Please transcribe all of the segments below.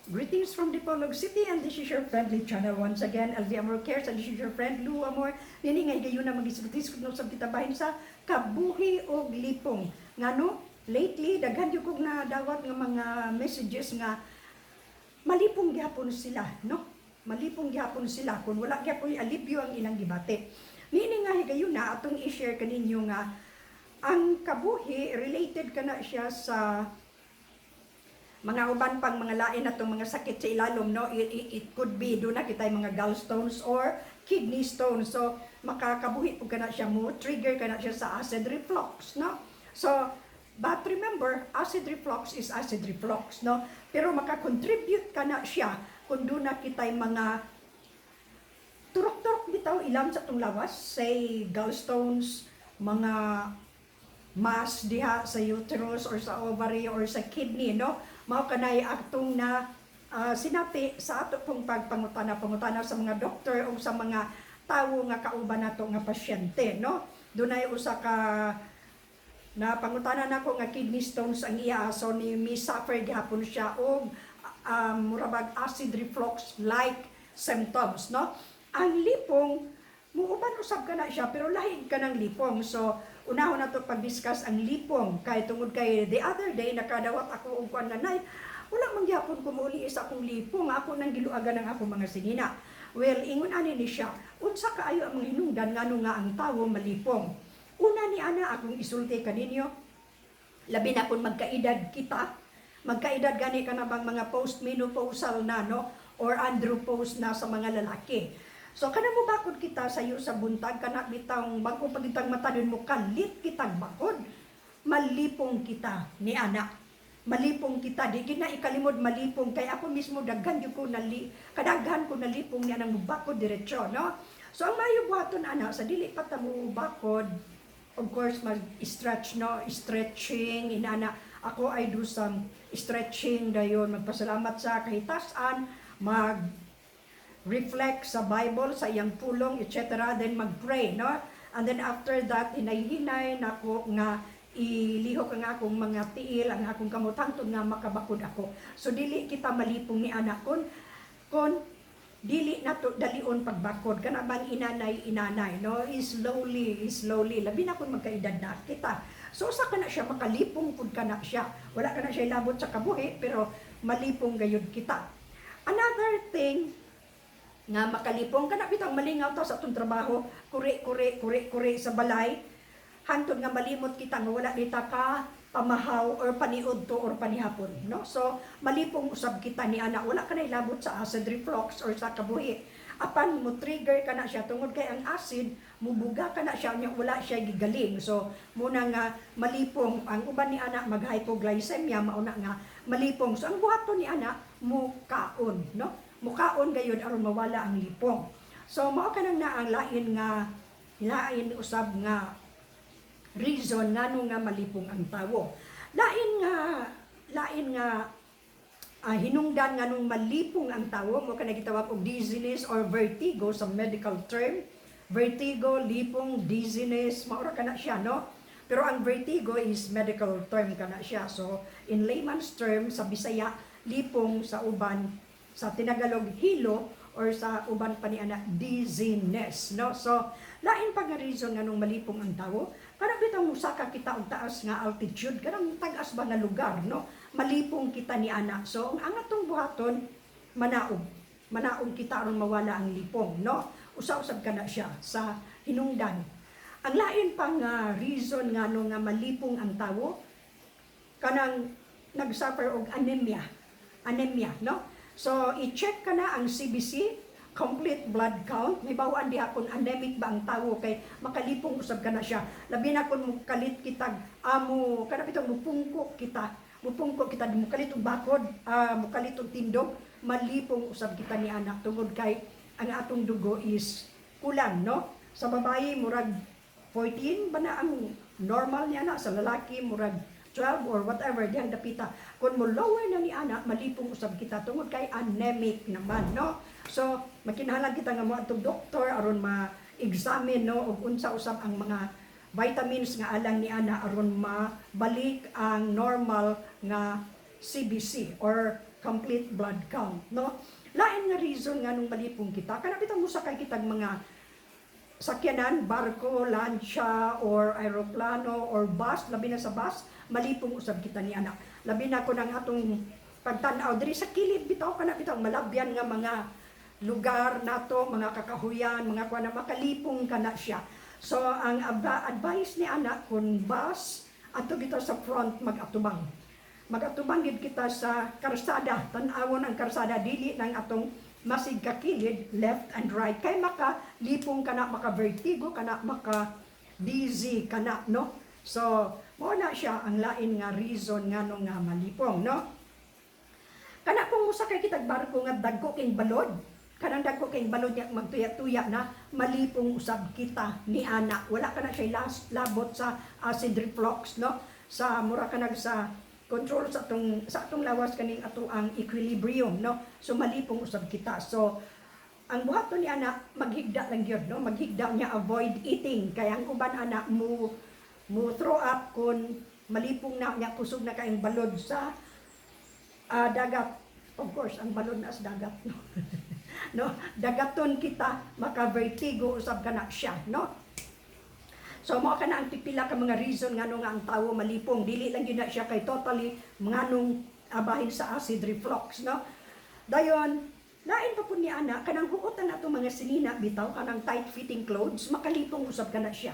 Greetings from Dipolog City, and this is your friendly channel once again, LV Amor Cares, and this is your friend Lou Amor. Nini nga higayon na mag-isgot-isgot no sa kita bahin sa kabuhi og lipong. Ngano, lately, daghan jud kog nadawat nga mga messages nga malipong gyapon sila, no? Malipong gyapon sila kung wala gyapon alibyo ang ilang gibati. Niini nga higayon na atong i-share kaninyo nga ang kabuhi, related kana siya sa mga uban pang mga lain natong mga sakit sa ilalom, no? It could be duna kitay mga gallstones or kidney stones, so makakabuhi pud kana siya, mo trigger kana siya sa acid reflux, no? So but remember, acid reflux is acid reflux, no? Pero maka-contribute kana siya kung duna kitay mga turok-turok bitaw ilam sa atong lawas, say gallstones, mga mass diha sa uterus or sa ovary or sa kidney, no? Mao kanay atong na sinati sa ato pong pagpangutana pangutana sa mga doktor o sa mga tawo nga kauban nato nga pasyente, no? Dunay usa ka na pangutana nako nga kidney stones ang iya, so ni mi suffer gihapon siya og murabag acid reflux like symptoms, no? Ang lipong, muuban usab kana siya, pero lahi ka ng lipong. So unahon nato pag-discuss ang lipong kay tungod kay the other day nakadawat ako og kuan nga nay wala man gyapon ko muuli sa akong lipong, ako nang giluagan ang akong mga sinina. Well, ingon ani ni siya, unsa kaayo ang mga hinungdan ngano nga ang tawo malipong? Una ni ana akong isulti kaninyo, labi na kung magkaedad kita, magkaedad gani ka na bang mga postmenopausal na, no, or andropause na sa mga lalaki. So kana mo bakod kita sayo sa buntag, kana bitang bago pagitang mata mo kalit kitang bakod, malipong kita ni ana. Malipong kita, di gid na ikalimod malipong, kay ako mismo daghan jud ko nali kadaghan ko nalipong niya nang mubakod diretso, no? So ang mayo buhaton ana sa dili pa ta mo bakod, of course mag-stretch, no? Stretching inana. Ako, I do some stretching, dayon magpasalamat sa kahitasan, mag reflect sa Bible, sa iyang pulong, etc. Then mag-pray, no? And then after that, hinay-hinay nako nga ilihok ang akong mga tiil, ang akong kamot hangtod nga makabakod ako. So dili kita malipong ni anak kon dili nato dalion pagbakod, kana bang inanay inanay, no? Slowly, slowly, labi na kung magkaedad na kita. So usa kana siya makalipong pud kana siya. Wala kana siya ilabot sa kabuhi, pero malipong gayud kita. Another thing nga makalipong, kana bitang malingaw ta sa atong trabaho, kuri kuri kuri kuri sa balay hangtod nga malimot kita nga wala nita ka pamahaw or paniudto or panihapon, no? So malipong usab kita ni ana. Wala ka na ilabot sa acid reflux or sa kabuhi, apan mo trigger ka na siya tungod kay ang acid mubuga ka na siya nya wala siya gigaling. So muna nga malipong ang uban ni ana, mag hypoglycemia, mauna nga malipong. So ang buhaton ni ana, mukaon, no? Mukaon gayud aron mawala ang lipong. So mao kanang na ang lain nga lain usab nga reason ngano nga malipong ang tawo. Lain nga hinungdan nganong malipong ang tawo, mo kana gitawag og dizziness or vertigo sa medical term. Vertigo, lipong, dizziness, maura kana siya, no? Pero ang vertigo is medical term kana siya. So in layman's term sa Bisaya, lipong, sa uban sa Tinagalog, hilo, or sa uban pa ni ana, dizziness, no? So lain pa nga reason nganong malipong ang tawo, kana bitong musaka kita og taas nga altitude, kanang tag-as ba nga lugar, no? Malipong kita ni ana. So ang atong buhaton, manaog, manaog kita aron mawala ang lipong, no? Usa-usab kana siya sa hinungdan. Ang lain pa nga reason ngano nga malipong ang tawo, kanang nag-suffer og anemia, anemia, no? So i-check ka na ang CBC, complete blood count. May bawaan diha kung anemic ba ang tawo, kay makalipong usab ka na siya, labi na kung mukalit kita amo kana bitong mupungko kita, mupungko kita, mukalit og bakod, mukalit og tindog, malipong usab kita ni anak tungod kay ang atong dugo is kulang, no? Sa babae murag 14 ba na ang normal niya na, sa lalaki murag 12 or whatever diyang dapita. Kung mo lower na ni ana, malipong usab kita tungod kay anemic naman, no? So makinahanglan kita nga moadtong doktor aron ma-examine, no, og unsa usab ang mga vitamins nga alang ni ana aron mabalik ang normal nga CBC or Complete blood count, no? Lain nga reason nganong malipong kita, kana bitaw mosakay kitag mga sakyanan, barko, lansya, or aeroplano, or bus, labi na sa bus, malipong usab kita ni ana. Labi na ko ng atong pagtan-aw diri sa kilid bitaw, kana bitaw malabyan nga mga lugar nato, mga kakahuyan, mga kuan na makalipong kana siya. So ang advice ni ana, kung bus, adto bitaw sa front mag-atubang. Mag-atubang gid kita sa karsada, tan-awon ang karsada, dili nang atong masig kakilid, left and right, kay maka lipong kana, maka vertigo kana, maka dizzy kana, no? So mao na siya ang lain nga reason ngano nga malipong, no? Kana kung mosakay kitag barko nga dagko king balod, kanang dagko king balod niya magtuya-tuya na, malipong usab kita ni ana. Wala ka na siya last labot sa acid reflux, no? Sa mura ka nag sa control sa atong lawas, kaning ato ang equilibrium, no? So malipong usab kita. So ang buhaton ni ana, maghigda lang gyud, no? Maghigda niya, avoid eating, kay ang uban ana mo mo throw up kung malipong na niya, kusog na kaayong balod sa dagat. Of course, ang balod na sa dagat, no? No, dagaton kita, maka vertigo usab kana siya, no? So mao kana ang pipila ka mga reason ngano nga ang tawo malipong. Dili lang gyud na siya kay totally nganong abahin sa acid reflux, no? Dayon, lain pa pud ni ana, kanang huot ang atong mga sinina bitaw, kanang tight fitting clothes, makalipong usab kana siya.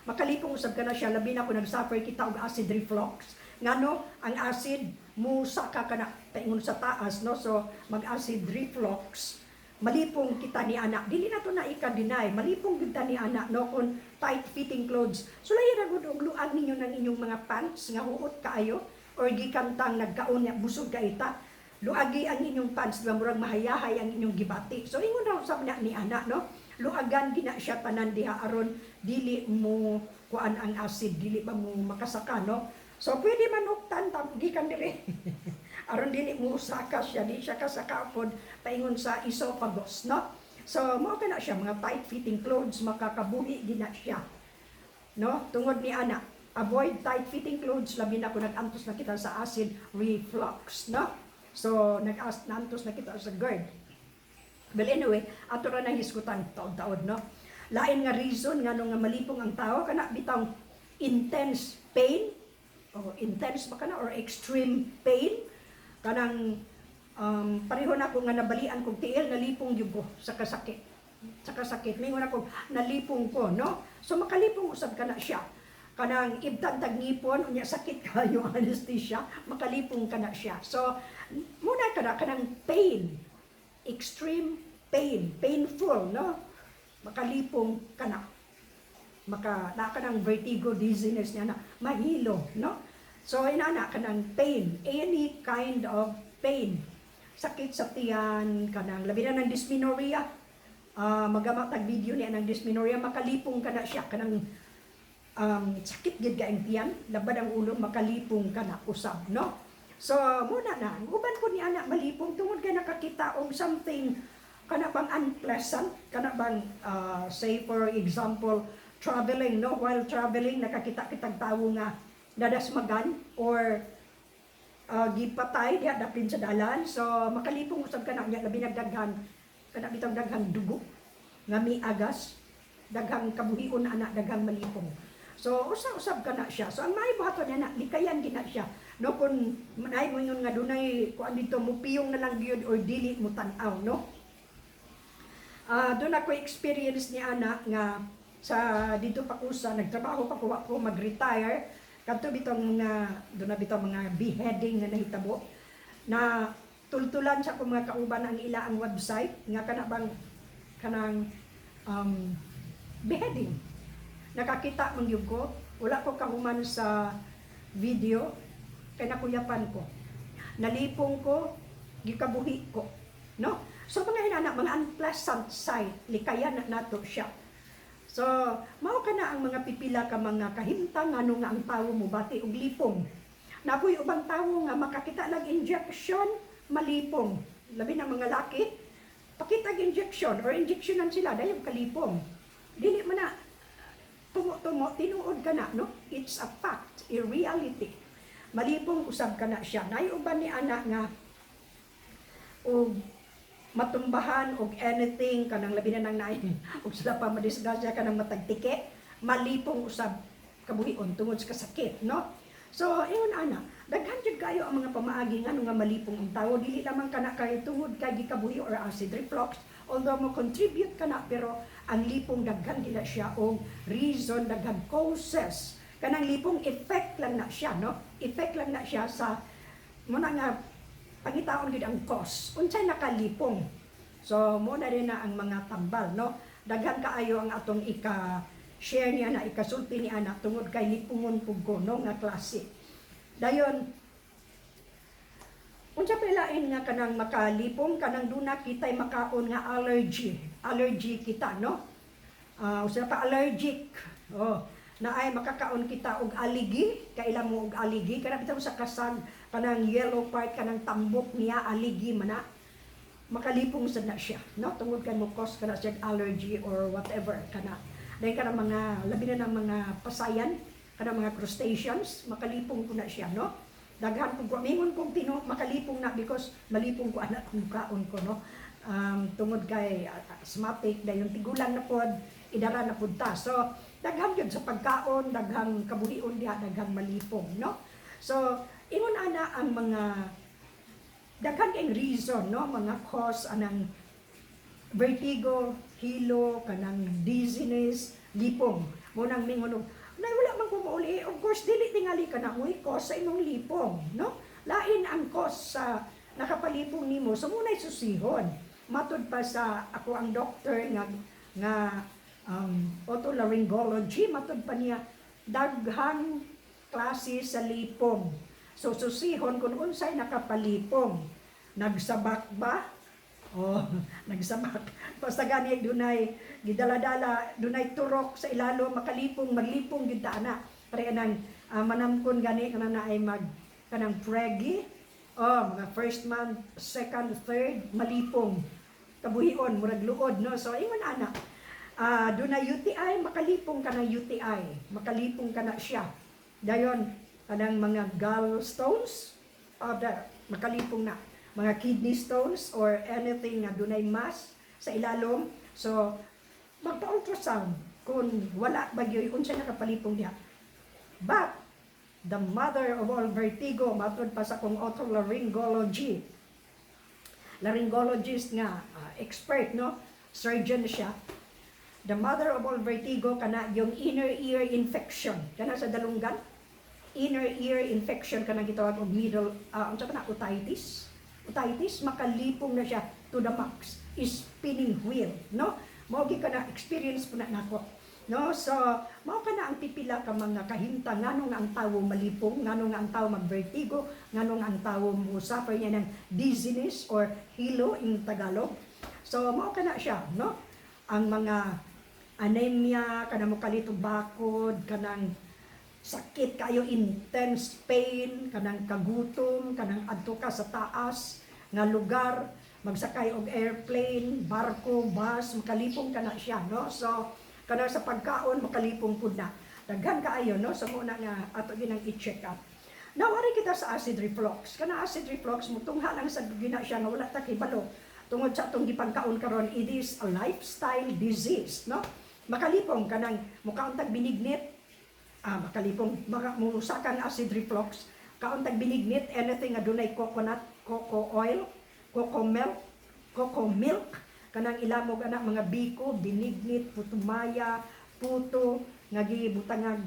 Makalipong usab kana siya, labi na kung nag-suffer kita og acid reflux. Ngano ang acid musaka kana paingon sa taas, no? So mag-acid reflux, malipong kita ni ana. Dili na to na ika-deny, malipong gyud ta ni ana, no, kung tight fitting clothes. Sulayi ra gud og luag ninyo ng inyong mga pants nga huot kaayo or gikan tang nagkaon niya busog ka ita. Luagi ang inyong pants, di ba, murag mahayahay ang inyong gibati. So ingon raw sab na ni ana, no? Luagan gina siya tanan diha aron dili mo kuan ang acid, dili ba mo makasaka, no? So pwede man huktan tam gikan diri aron dili mo saka siya, di siya kasaka pod paingon sa esophagus, no? So mao kana siya, mga tight fitting clothes, makakabuhi gina siya, no? Tungod ni ana, avoid tight fitting clothes, labi na kung nag-antos na kita sa acid reflux, no? So nag-as naantos na kita sa GERD. Well, anyway, ato ra nang hisgutan taod-taod, no? Lain nga reason ngano nga malipong ang tao, kana bitang intense pain o intense ba kana or extreme pain, kanang pareho na ko nga nabalian kog tiil, nalipong gyud ko sa kasakit. Sa kasakit, mingon ako nalipong ko, no? So makalipong usab kana siya. Kanang ibtang tag ngipon, unya sakit kayo anesthesia, makalipong kana siya. So muna kana kanang pain, extreme pain, painful, no? Makalipong kana. Maka na kanang vertigo, dizziness niya na mahilo, no? So inana kanang pain, any kind of pain. Sakit sa tiyan, kanang labi na ng dysmenorrhea. Magama tag video niya ng dysmenorrhea, makalipong kana siya, kanang sakit gid kaayong tiyan, labad ang ulo, makalipong ka na usab, no? So, muna na, ang uban po ni ana malipong tungod kay nakakita og something kana bang unpleasant, kana bang say for example, traveling, no? While traveling, nakakita kitag tawo nga nadasmagan or gipatay diha dapin sa dalan. So makalipong usab kana niya, labi nagdaghan kana bitang daghang dugo nga miagas, daghang kabuhion ana, daghang malipong. So usa-usab kana siya. So ang may buhaton niya na, likayan gina siya, no? Kung naay mo ingon nga dunay kuan dito, mupiyong na lang gyud or dili mo tan-aw, no? Doon ako experience ni ana nga sa dito pa ko sa nagtrabaho pa ko, wa ko mag-retire kadto bitong mga doon na bitong mga beheading nga nahitabo, na tultulan sa akong mga kauban ang ila ang website nga kana bang kanang beheading. Nakakita man gyud ko, wala ko kahuman sa video kay nakuyapan ko, nalipong ko, gikabuhi ko, no? So mga inana, mga unpleasant sight, likayan na nato siya. So mao kana ang mga pipila ka mga kahimtang ngano nga ang tawo mobati og lipong. Napoy ubang tawo nga makakita lang injection, malipong, labi na mga laki, pakita og injection or injectionan sila, dayon kalipong. Dili man na tumo-tumo, tinuod ka na, no? It's a fact, a reality, malipong usab ka na siya. Nay uban ni ana nga Og matumbahan og anything, kanang labi na nang naay og sila pa madisgrasya, kanang matagtike, malipong usab kabuhion tungod sa kasakit, no? So ingon ana, daghan jud kayo ang mga pamaagi ngano nga malipong ang tawo. Dili lamang kana kay tungod kay gikabuhi or acid reflux, although mo contribute kana, pero ang lipong daghan gila siya og reason, daghan causes. Kanang lipong, effect lang na siya, no? Effect lang na siya sa muna nga pangitaon gid ang cause, unsay nakalipong. So mo na rin na ang mga tambal, no? Daghan kaayo ang atong ika share niya na ikasulti ni ana tungod kay lipungon pug ko, no, nga klase. Dayon, unsa pa lain nga kanang makalipong? Kanang duna kitay makaon nga allergy, allergy kita, no? Usa pa, allergic. Oh, na ay makakaon kita og aligi. Kaila mo og aligi? Kana bitaw sa kasag, kanang yellow part, kanang tambok niya, aligi man na. Makalipong sad na siya, no, tungod kay mo cause kana siya allergy or whatever kana. Dahil kanang mga labi na ng mga pasayan, kanang mga crustaceans, makalipong ko na siya, no? Daghan ko, mingon kong tino makalipong na because malipong ko anak kung kaon ko, no, tungod kay asthmatic, dayon tigulang na pod, idara na pod ta. So daghan yun sa pagkaon, daghang kabuhion diha, daghang malipong, no? So ingon ana ang mga daghan kay reason, no, mga cause anang vertigo, hilo, kanang dizziness, lipong. Mo nang mingon og nay wala man ko mauli. Of course dili tingali ka na mo'y cause sa imong lipong, no? Lain ang cause sa nakapalipong nimo. So muna'y susihon. Matud pa sa ako ang doctor nga nga otolaryngology, matud pa niya daghang klase sa lipong. So susihon kung unsay nakapalipong. Nagsabak ba? Oh, nagsabak. Basta gani dunay gidala-dala, dunay turok sa ilalom, makalipong, maglipong gid ta ana. Pare nang manamkon gani kanang naay mag kanang pregi. Oh, mga first month, second, third, malipong. Kabuhion, murag luod, no? So ingon ana. Dunay UTI, makalipong ka ng UTI. Makalipong ka na siya. Dayon, kanang mga gallstones, da, makalipong na. Mga kidney stones or anything nga dunay mass sa ilalom. So, magpa-ultrasound kung wala bagyoy unsa nakapalipong diha. But, the mother of all vertigo, matod pa sa kong otolaryngology, laryngologist nga expert, no? Surgeon siya. The mother of all vertigo kana yung inner ear infection. Kana sa dalunggan. Inner ear infection, kanang gitawag og middle unsa kana, otitis. Otitis, makalipong na siya to the max. Spinning wheel, no? Mao gi kana experience po na nako. No, so mao kana ang pipila ka mga kahimtang ngano nga ang tawo malipong, ngano nga ang tawo magvertigo, ngano nga ang tawo mo suffer niya ng dizziness or hilo in Tagalog. So mao kana siya, no? Ang mga anemia, kanang mo kalito bakod, kanang sakit kayo, intense pain, kanang kagutom, kanang adto ka sa taas nga lugar, magsakay og airplane, barko, bus, makalipong ka na siya, no? So, kanang sa pagkaon, makalipong pud na. Daghan kaayo, no? So, muna nga ato ginang i-check up. Now, ari kita sa acid reflux. Kana acid reflux, mutungha lang sa gina siya nga wala ta kibalo. Tungod sa atong gipangkaon karon, it is a lifestyle disease, no? Makalipong kanang mukaon tag binignit, makalipong maka musa kang acid reflux, kaon tag binignit, anything nga dunay coconut, coco oil, coco milk, coco milk, kanang ilamog ana mga biko, binignit, putumaya, puto nga gibutangag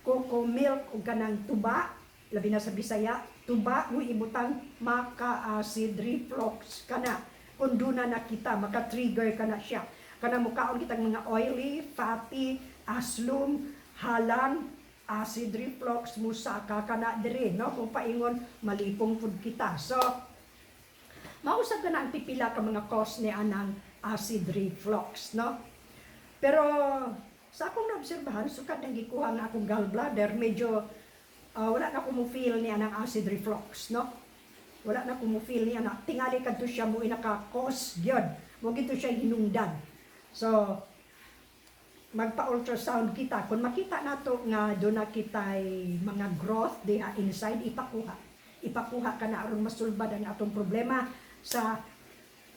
coco milk ug kanang tuba, labi na sa Bisaya, tuba mo ibutang, maka-acid reflux kana. Kung duna na kita, maka-trigger ka na siya. Kana mukaon kitang mga oily, fatty, aslum, halang, acid reflux, musaka ka na diri, no? Kung paingon, malipong pud kita. So, mausab ka na ang pipila ka mga cause ni anang acid reflux, no? Pero sa akong naobserbahan, sukad nang gikuha nga akong gallbladder, medyo wala na ko mo feel ni anang acid reflux, no? Wala na ko mo feel niya na tingali kadto siya mo inaka-cause gyud. Mo gito siya hinungdan. So, magpa-ultrasound kita. Kung makita nato nga doon na kita'y mga growth diha inside, ipakuha. Ipakuha ka na aron masulbad ang atong problema sa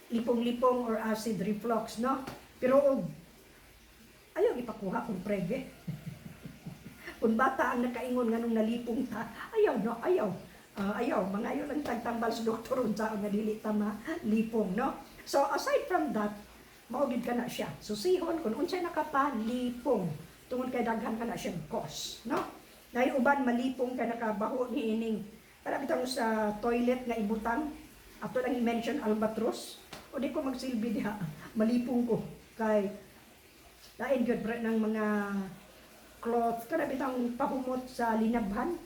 lipong-lipong or acid reflux, no? Pero og ayaw ipakuha kung prege. Kung bata ang nakaingon nganong nalipong ta, ayaw, no, ayaw. Ah, ayaw, mga lang tagtambal sa doktor unsa nga dili ta malipong, no? So aside from that, mao gid kana siya. Susihon kung unsay nakapalipong tungod kay daghan kana siyang cause, no? Nay uban malipong kay nakabaho ni ining para bitang sa toilet nga ibutang, ato lang i-mention albatros o di ko magsilbi diha, malipong ko kay lain gyud pre ng mga cloth kana bitang pahumot sa linabhan,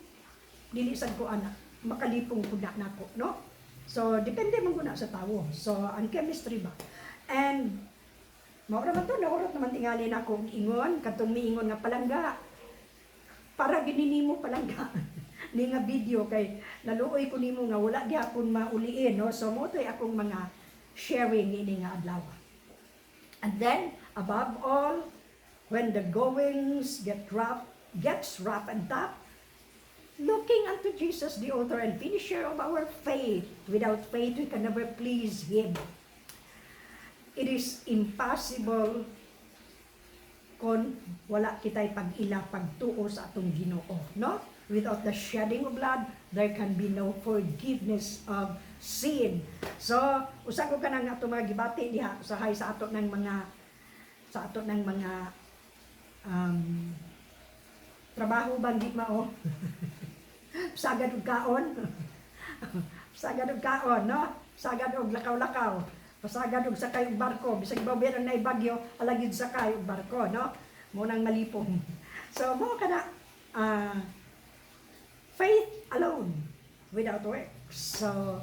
dili sad ko ana makalipong ko na nako, no? So depende man guna sa tawo, so ang chemistry ba. And mao naman to, nahurot naman tingali na akong ingon kadtong miingon nga palangga para gini nimo, palangga ni nga video kay naluoy ko nimo nga wala gihapon mauliin, no? So mao to'y akong mga sharing ini nga adlaw. And then above all, when the goings gets rough and tough, looking unto Jesus, the author and finisher of our faith. Without faith, we can never please Him. It is impossible kung wala kita'y pag-ila, pagtuo sa atong Ginoo, no? Without the shedding of blood, there can be no forgiveness of sin. So, usa ko kanang ato mga gibati diha usahay sa ato ng mga trabaho bang di mao. Sagad og kaon. Sagad og kaon, no? Sagad og lakaw-lakaw. Pasagad og sakay og barko. Bisag babayan ang naibagyo, alagid sakay og barko, no? Mao nang malipong. So, mao kana faith alone without works. So,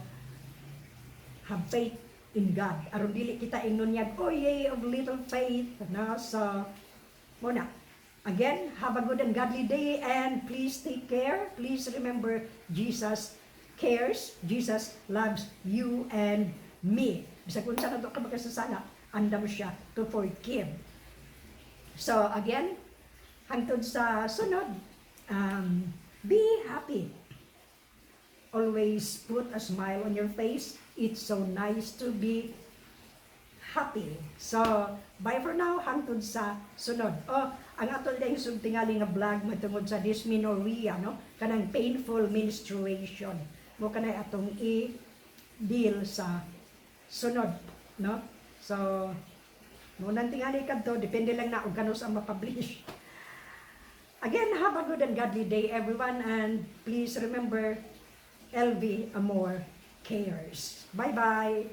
have faith in God. Aron dili kita ingnon niyag, "Oh ye of little faith." No? So, mao na. Again, have a good and godly day and please take care. Please remember, Jesus cares. Jesus loves you and me. Bisag unsa na to ka makasasala, andam siya to forgive. So again, hangtod sa sunod, be happy. Always put a smile on your face. It's so nice to be happy. So, bye for now, hangtod sa sunod. Oh, ang ato lang sug tingali nga vlog matungod sa dysmenorrhea, no? Kanang painful menstruation. Mao kanay atong i-deal sa sunod, no? So, mao nang tingali kadto, depende lang na og kanus ang ma-publish. Again, have a good and godly day, everyone, and please remember, LV Amor cares. Bye-bye.